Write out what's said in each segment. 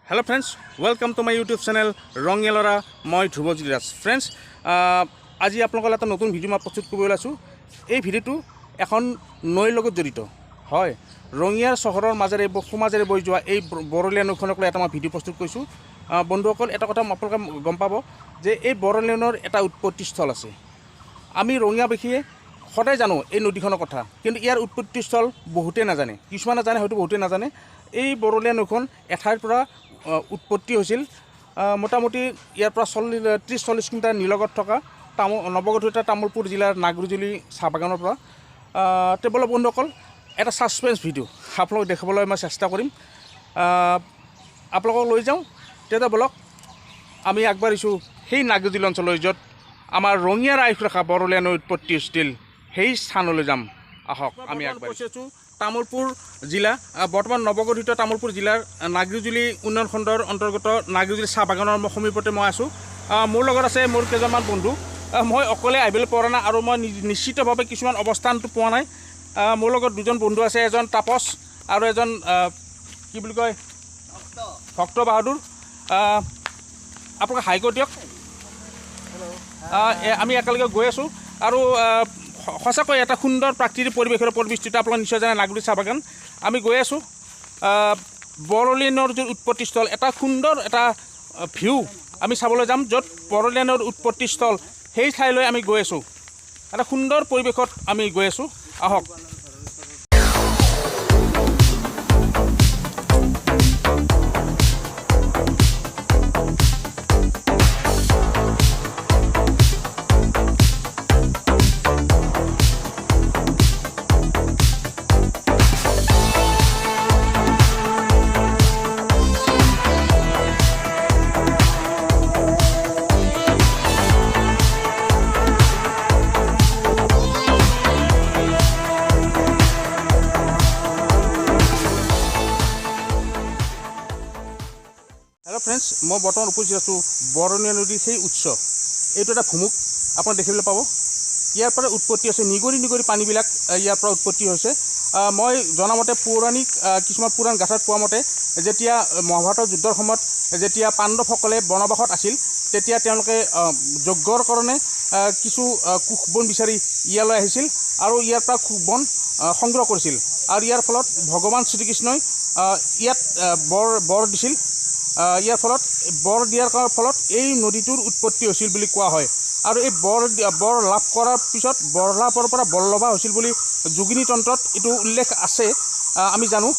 Hello friends, welcome to my YouTube channel Rangia ল'ৰা। মই Dhruvajyoti Das. Friends, আজি আপোনালোকৰ এটা নতুন ভিডিঅ' মই প্ৰস্তুত কৰিব ওলাইছোঁ। এই ভিডিঅ'টো এখন নৈৰ লগত জড়িত হয়। ৰঙিয়াৰ চহৰৰ মাজেৰে, সোঁমাজেৰে বৈ যোৱা এই বৰলীয়া নৈখনক লৈ এটা মই ভিডিঅ' প্ৰস্তুত কৰিছোঁ। বন্ধুসকল, এটা কথা আপোনালোকে গম পাব যে এই বৰলীয়া নৈৰ এটা উৎপত্তিস্থল আছে। আমি ৰঙিয়াবাসীয়ে সদায় জানো এই নদীখনৰ কথা, কিন্তু ইয়াৰ উৎপত্তিস্থল বহুতেই নাজানে। কিছুমানে জানে, হয়তো বহুতেই নাজানে। এই বৰলীয়া নৈখন এঠাইৰ পৰা উৎপত্তি হৈছিল। মোটামুটি ইয়াৰ পৰা 30-40 কিলোমিটাৰ নিলগত থকা নৱগঠিত তামোলপুৰ জিলাৰ নাগ্ৰীজুলি চাহ বাগানৰ পৰা। তে ব'লক বন্ধুসকল, এটা ছাছপেঞ্চ ভিডিঅ' আপোনালোকক দেখাবলৈ মই চেষ্টা কৰিম। আপোনালোকক লৈ যাওঁ। তেতিয়া ব'লক, আমি আগবাঢ়িছোঁ সেই নাগ্ৰীজুলি অঞ্চললৈ, য'ত আমাৰ ৰঙিয়াৰ আয়ুস ৰেখা বৰলীয়া নৈৰ উৎপত্তি হৈছিল, সেই স্থানলৈ যাম। আহক, আমি আগবাঢ়িছোঁ। তামোলপুৰ জিলা, বৰ্তমান নৱগঠিত তামোলপুৰ জিলাৰ নাগ্ৰীজুলি উন্নয়ন খণ্ডৰ অন্তৰ্গত নাগ্ৰীজুলি চাহ বাগানৰ সমীপতে মই আছোঁ। মোৰ লগত আছে মোৰ কেইজনমান বন্ধু। মই অকলে আহিবলৈ পৰা নাই আৰু মই নিশ্চিতভাৱে কিছুমান অৱস্থানটো পোৱা নাই। মোৰ লগত দুজন বন্ধু আছে, এজন তাপস আৰু এজন কি বুলি কয়, ভক্ত বাহাদুৰ। আপোনালোকে হাই কৰি দিয়ক। আমি একেলগে গৈ আছোঁ আৰু সঁচাকৈ এটা সুন্দৰ প্ৰাকৃতিক পৰিৱেশেৰে পৰিবেষ্টিত। আপোনালোকে নিশ্চয় জানে নাগৰি চাহ বাগান। আমি গৈ আছোঁ। বৰলী নৈৰ যি উৎপত্তিস্থল, এটা সুন্দৰ এটা ভিউ আমি চাবলৈ যাম, য'ত বৰলীয়া নৈৰ উৎপত্তিস্থল, সেই ঠাইলৈ আমি গৈ আছোঁ। এটা সুন্দৰ পৰিৱেশত আমি গৈ আছোঁ। আহক। হেল্ল' ফ্ৰেণ্ডছ, মই বৰ্তমান উপস্থিত আছোঁ বৰণীয়া নদীৰ সেই উৎস। এইটো এটা ভুমুক আপোনালোকে দেখিবলৈ পাব। ইয়াৰ পৰা উৎপত্তি হৈছে, নিগৰি নিগৰি পানীবিলাক ইয়াৰ পৰা উৎপত্তি হৈছে। মই জনামতে পৌৰাণিক কিছুমান পুৰাণ গাঁথাত পোৱা মতে, যেতিয়া মহাভাৰতৰ যুদ্ধৰ সময়ত যেতিয়া পাণ্ডৱসকলে বনবাসত আছিল, তেতিয়া তেওঁলোকে যজ্ঞৰ কাৰণে কিছু কুশ বন বিচাৰি ইয়ালৈ আহিছিল আৰু ইয়াৰ পৰা কুশ বন সংগ্ৰহ কৰিছিল আৰু ইয়াৰ ফলত ভগৱান শ্ৰীকৃষ্ণই ইয়াত বৰ দিছিল। ইয়াৰ ফলত বৰ দিয়াৰ ফলত এই নদীটোৰ উৎপত্তি হৈছিল বুলি কোৱা হয়। আৰু এই বৰ লাভ কৰাৰ পিছত বৰলাভৰ পৰা বল্লভা হৈছিল বুলি যোগিনী তন্ত্ৰত এইটো উল্লেখ আছে। আমি জানো।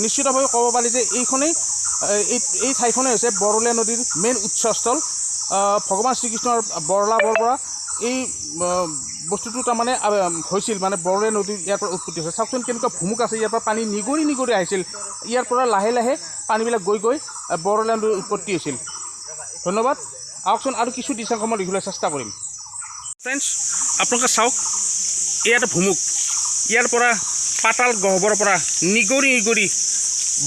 নিশ্চিতভাৱে ক'ব পাৰি যে এই ঠাইখনেই হৈছে বৰলীয়া নদীৰ মেইন উৎসস্থল। ভগৱান শ্ৰীকৃষ্ণৰ বৰলাভৰ পৰা এই বস্তুটো তাৰমানে হৈছিল, মানে বৰলীয়া নদীৰ ইয়াৰ পৰা উৎপত্তি হৈছে। চাওকচোন কেনেকুৱা ভুমুক আছে, ইয়াৰ পৰা পানী নিগৰি নিগৰি আহিছিল। ইয়াৰ পৰা লাহে লাহে পানীবিলাক গৈ গৈ বৰলীয়া নদীৰ উৎপত্তি হৈছিল। ধন্যবাদ। আহকচোন, আৰু কিছু দৃশ্যাংশ মই দেখিবলৈ চেষ্টা কৰিম। ফ্ৰেণ্ডছ, আপোনালোকে চাওক, এই এটা ভুমুক, ইয়াৰ পৰা পাতাল গহ্বৰৰ পৰা নিগৰি নিগৰি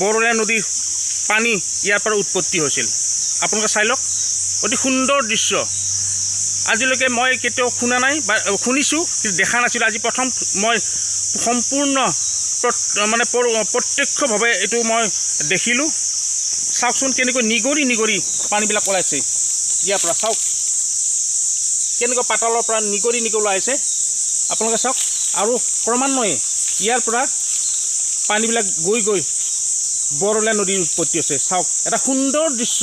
বৰলীয়া নদীৰ পানী ইয়াৰ পৰা উৎপত্তি হৈছিল। আপোনালোকে চাই লওক, অতি সুন্দৰ দৃশ্য। আজিলৈকে মই কেতিয়াও শুনা নাই বা শুনিছোঁ কিন্তু দেখা নাছিলোঁ। আজি প্ৰথম মই সম্পূৰ্ণ মানে প্ৰত্যক্ষভাৱে এইটো মই দেখিলোঁ। চাওকচোন কেনেকৈ নিগৰি নিগৰি পানীবিলাক ওলাইছে ইয়াৰ পৰা। চাওক কেনেকৈ পাতালৰ পৰা নিগৰি নিগৰি ওলাইছে, আপোনালোকে চাওক। আৰু ক্ৰমান্বয়ে ইয়াৰ পৰা পানীবিলাক গৈ গৈ বৰলীয়া নদীৰ উৎপত্তি হৈছে। চাওক, এটা সুন্দৰ দৃশ্য,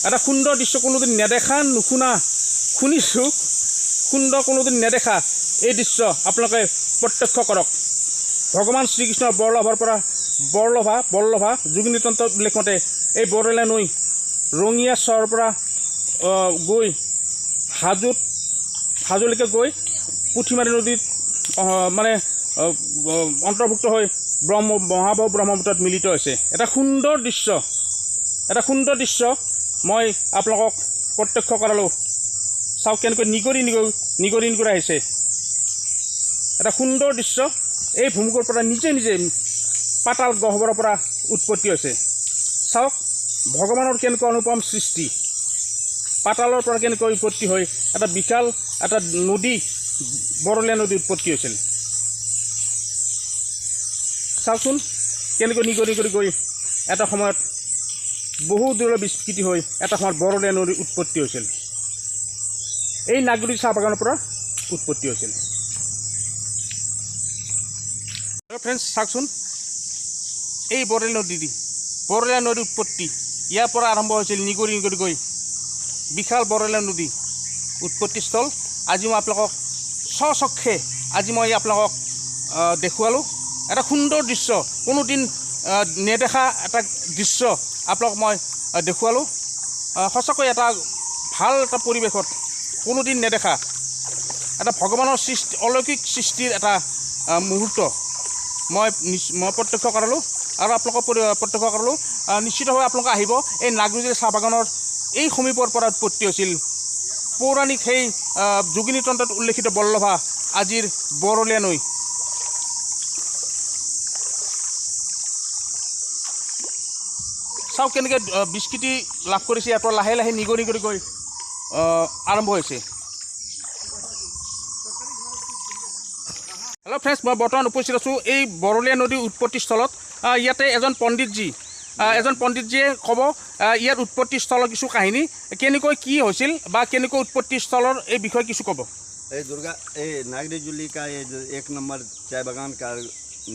এটা সুন্দৰ দৃশ্য, কোনোদিন নেদেখা নুশুনা, শুনিছোঁ সুন্দৰ, কোনোদিন নেদেখা এই দৃশ্য আপোনালোকে প্ৰত্যক্ষ কৰক। ভগৱান শ্ৰীকৃষ্ণৰ বৰলাভৰ পৰা বৰলভা যোগিনীতন্ত্ৰত উল্লেখ মতে এই বৰলীয়া নৈ ৰঙিয়া চহৰৰ পৰা গৈ হাজোলৈকে গৈ পুঠিমাৰী নদীত মানে অন্তৰ্ভুক্ত হৈ মহাবাহু ব্ৰহ্মপুত্ৰত মিলিত হৈছে। এটা সুন্দৰ দৃশ্য, এটা সুন্দৰ দৃশ্য মই আপোনালোকক প্ৰত্যক্ষ কৰালোঁ। চাওক কেনেকৈ নিগৰি নিগৰি নিগৰি নিগৰি আহিছে। এটা সুন্দৰ দৃশ্য। এই ভুমুকৰ পৰা নিজে নিজে পাতাল গহ্বৰৰ পৰা উৎপত্তি হৈছে। চাওক ভগৱানৰ কেনেকুৱা অনুপম সৃষ্টি, পাতালৰ পৰা কেনেকৈ উৎপত্তি হৈ এটা বিশাল এটা নদী, বৰলীয়া নদী উৎপত্তি হৈছিল। চাওকচোন কেনেকৈ নিগৰি নিগৰি গৈ এটা সময়ত বহু দূৰলৈ বিস্তৃতি হৈ এটা সময়ত বৰলীয়া নদীৰ উৎপত্তি হৈছিল। এই নাগজুলি চাহ বাগানৰ পৰা উৎপত্তি হৈছিল। ফ্ৰেণ্ডছ, চাওকচোন, এই বৰলীয়া নদী দি, বৰলীয়া নদীৰ উৎপত্তি ইয়াৰ পৰা আৰম্ভ হৈছিল, নিগৰি নিগৰি গৈ বিশাল বৰলীয়া নদী উৎপত্তিস্থল। আজি মই আপোনালোকক স্বচক্ষে আজি মই আপোনালোকক দেখুৱালোঁ এটা সুন্দৰ দৃশ্য, কোনোদিন নেদেখা এটা দৃশ্য আপোনালোকক মই দেখুৱালোঁ। সঁচাকৈ এটা ভাল এটা পৰিৱেশত কোনোদিন নেদেখা এটা ভগৱানৰ সৃষ্টি, অলৌকিক সৃষ্টিৰ এটা মুহূৰ্ত মই প্ৰত্যক্ষ কৰালোঁ আৰু আপোনালোকক প্ৰত্যক্ষ কৰালোঁ। নিশ্চিতভাৱে আপোনালোকে আহিব। এই নাগজুলি চাহ বাগানৰ এই সমীপৰ পৰা উৎপত্তি হৈছিল পৌৰাণিক সেই যোগিনী তন্ত্ৰত উল্লেখিত বল্লভা আজিৰ বৰলীয়া নৈ। চাওক কেনেকৈ বিস্কৃতি লাভ কৰিছে, ইয়াৰ পৰা লাহে লাহে নিগৰি নিগৰি গৈ আৰম্ভ হৈছে। হেল্ল' ফ্ৰেণ্ডছ, মই বৰ্তমান উপস্থিত আছোঁ এই বৰলীয়া নদীৰ উৎপত্তিস্থলত। ইয়াতে এজন পণ্ডিতজীয়ে ক'ব ইয়াৰ উৎপত্তিস্থলৰ কিছু কাহিনী, কেনেকৈ কি হৈছিল বা কেনেকৈ উৎপত্তিস্থলৰ এই বিষয়ে কিছু ক'ব। এই दुर्गा, এই नागरीजुली का ये जो 1 नंबर चाय बागान का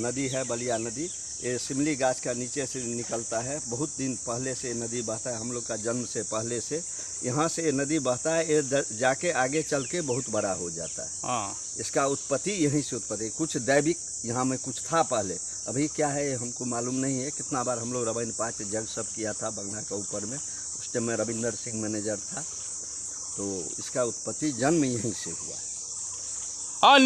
नदी है, बलिया नदी, ये सिमली गाछ का नीचे से निकलता है। बहुत दिन पहले से नदी बहता है, हम लोग का जन्म से पहले से यहाँ से ये नदी बहता है। ये जाके आगे चल के बहुत बड़ा हो जाता है। इसका उत्पत्ति यहीं से उत्पत्ति, कुछ दैविक यहाँ में कुछ था पहले, अभी क्या है ये हमको मालूम नहीं है। कितना बार हम लोग रविन्द्र पाठ जग सब किया था बंगला के ऊपर में, उस टाइम में रविंदर सिंह मैनेजर था। तो इसका उत्पत्ति जन्म यहीं से हुआ है।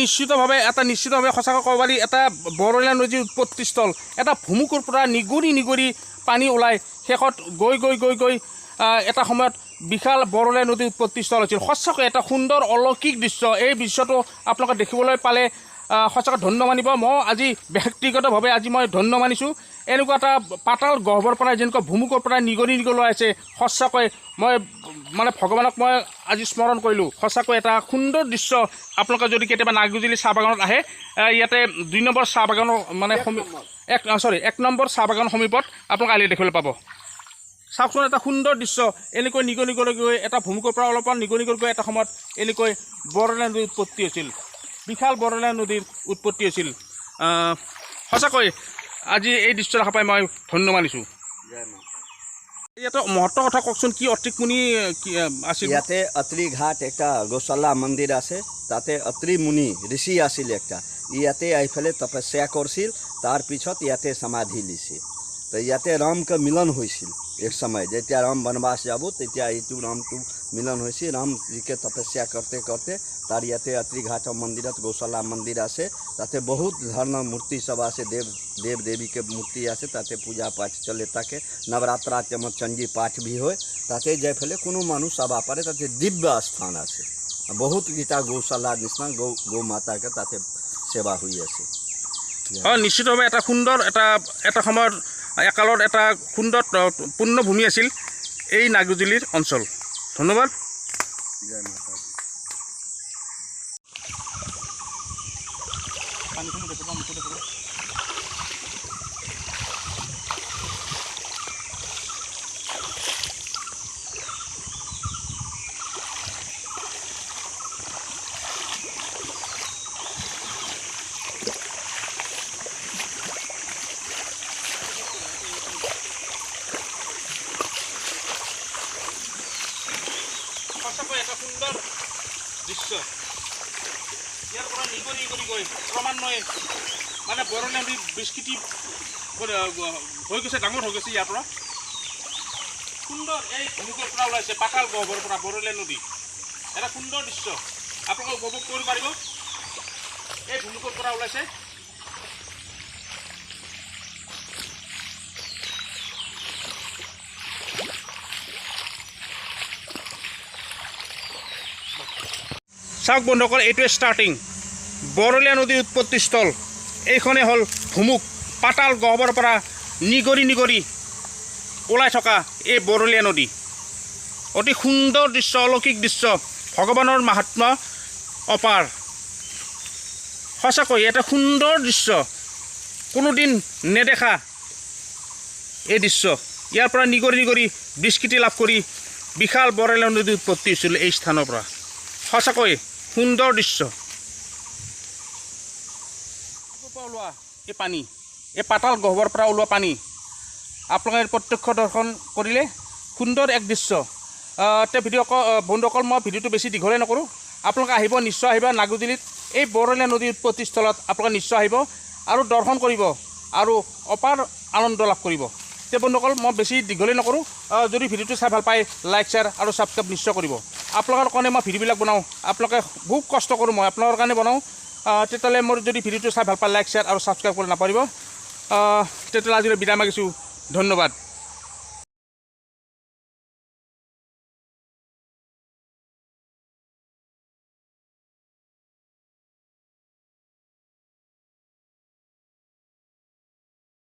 নিশ্চিতভাৱে এটা, নিশ্চিতভাৱে সঁচাকৈ ক'ব পাৰি এটা বৰলীয়া নদীৰ উৎপত্তিস্থল, এটা ভুমুকৰ পৰা নিগৰি নিগৰি পানী ওলাই শেষত গৈ গৈ গৈ গৈ এটা সময়ত বিশাল বৰলীয়া নদীৰ উৎপত্তিস্থল হৈছিল। সঁচাকৈ এটা সুন্দৰ অলৌকিক দৃশ্য। এই দৃশ্যটো আপোনালোকে দেখিবলৈ পালে সঁচাকৈ ধন্য মানিব। মই আজি ব্যক্তিগতভাৱে আজি মই ধন্য মানিছোঁ। এনেকুৱা এটা পাতাল গহ্বৰ পৰা যেনেকুৱা ভুমুকৰ পৰা নিগৰি নিগৰি ওলাই আছে, সঁচাকৈ মই মানে ভগৱানক মই আজি স্মৰণ কৰিলোঁ। সঁচাকৈ এটা সুন্দৰ দৃশ্য। আপোনালোকে যদি কেতিয়াবা নাগজুলি চাহ বাগানত আহে, ইয়াতে 2 নম্বৰ চাহ বাগানৰ মানে এক, চৰি, 1 নম্বৰ চাহ বাগানৰ সমীপত আপোনালোকে আহিলে দেখিবলৈ পাব। চাওকচোন এটা সুন্দৰ দৃশ্য, এনেকৈ নিগৰি নিগৰি গৈ এটা ভুমুকৰ পৰা অলপমান নিগৰি নিগৰি গৈ এটা সময়ত এনেকৈ বৰলীয়া নদীৰ উৎপত্তি হৈছিল, বিশাল বৰলীয়া নদীৰ উৎপত্তি হৈছিল। সঁচাকৈ আজি এই দৃশ্য দেখা পাই মই ধন্য মানিছোঁ। ইয়াতে মহত্ব কথা কওকচোন, কি অত্ৰিক মুনি কি আছিল? ইয়াতে অত্ৰি ঘাট একটা গৌশালা মন্দিৰ আছে, তাতে অত্ৰি মুনি ঋষি আছিল একটা, ইয়াতে আহি পেলাই তপস্যা কৰিছিল, তাৰপিছত ইয়াতে সমাধি লৈছিল। তো ইয়াতে ৰামকে মিলন হৈছিল এক সময়, যেতিয়া ৰাম বনবাস যাব তেতিয়া এইটো ৰামটো মিলন হৈছিল। ৰামজীকে তপস্যা কৰোঁতে কৰোঁতে তাৰ ইয়াতে অত্ৰি ঘাটৰ মন্দিৰত গৌশালা মন্দিৰ আছে, তাতে বহুত ধৰণৰ মূৰ্তি সব আছে, দেৱ দেৱীকে মূৰ্তি আছে, তাতে পূজা পাঠ চলে থাকে। নৱৰাত্ৰা টাইমত চণ্ডী পাঠ भी হয়, তাতে যাই পেলাই কোনো মানুহ চাব পাৰে। তাতে দিব্য স্থান আছে, বহুত কেইটা গৌশালা নিচিনা গৌ মাতাকে তাতে সেৱা হৈ আছে। হয়, নিশ্চিতভাৱে এটা সুন্দৰ এটা সময়ত একালত এটা সুন্দৰ পুণ্যভূমি আছিল এই নাগজুলিৰ অঞ্চল। ধন্যবাদ। জয় মাতা। সঁচাকৈ এটা সুন্দৰ দৃশ্য। ইয়াৰ পৰা নিগৰি নিগৰি গৈ ক্ৰমান্বয়ে মানে বৰলীয়া নদী বিস্তৃতি হৈ গৈছে, ডাঙৰ হৈ গৈছে। ইয়াৰ পৰা সুন্দৰ এই ভূমিকৰ পৰা ওলাইছে পাতাল গহ্বৰৰ পৰা বৰলীয়া নদী, এটা সুন্দৰ দৃশ্য আপোনালোকে উপভোগ কৰিব পাৰিব। এই ভূমিকৰ পৰা ওলাইছে। চাওক বন্ধুসকল, এইটোৱে ষ্টাৰ্টিং বৰলীয়া নদীৰ উৎপত্তিস্থল। এইখনেই হ'ল ভুমুক, পাতাল গহ্বৰৰ পৰা নিগৰি নিগৰি ওলাই থকা এই বৰলীয়া নদী। অতি সুন্দৰ দৃশ্য, অলৌকিক দৃশ্য, ভগৱানৰ মাহাত্ম্য অপাৰ। সঁচাকৈ এটা সুন্দৰ দৃশ্য, কোনোদিন নেদেখা এই দৃশ্য ইয়াৰ পৰা নিগৰি নিগৰি বিস্কৃতি লাভ কৰি বিশাল বৰলীয়া নদীৰ উৎপত্তি হৈছিল এই স্থানৰ পৰা। সঁচাকৈ সুন্দৰ দৃশ্য। পৰা ওলোৱা এই পানী, এই পাতাল গহ্বৰৰ পৰা ওলোৱা পানী আপোনালোকে প্ৰত্যক্ষ দৰ্শন কৰিলে সুন্দৰ এক দৃশ্য। তে ভিডিঅ' বন্ধুসকল, মই ভিডিঅ'টো বেছি দীঘলে নকৰোঁ। আপোনালোকে আহিব, নিশ্চয় আহিব নাগজুলিত এই বৰলীয়া নদীৰ উৎপত্তি স্থলত। আপোনালোকে নিশ্চয় আহিব আৰু দৰ্শন কৰিব আৰু অপাৰ আনন্দ লাভ কৰিব। তে বন্ধুসকল, মই বেছি দীঘলে নকৰোঁ। যদি ভিডিঅ'টো চাই ভাল পায়, লাইক, শ্বেয়াৰ আৰু ছাবস্ক্ৰাইব নিশ্চয় কৰিব। আপোনালোকৰ কাৰণে মই ভিডিঅ'বিলাক বনাওঁ, আপোনালোকে বহুত কষ্ট কৰোঁ মই আপোনালোকৰ কাৰণে বনাওঁ। তেতিয়াহ'লে মোৰ যদি ভিডিঅ'টো চাই ভাল পায়, লাইক, শ্বেয়াৰ আৰু ছাবস্ক্ৰাইব কৰিব নাপাহৰিব। তেতিয়াহ'লে আজিলৈ বিদায় মাগিছোঁ, ধন্যবাদ।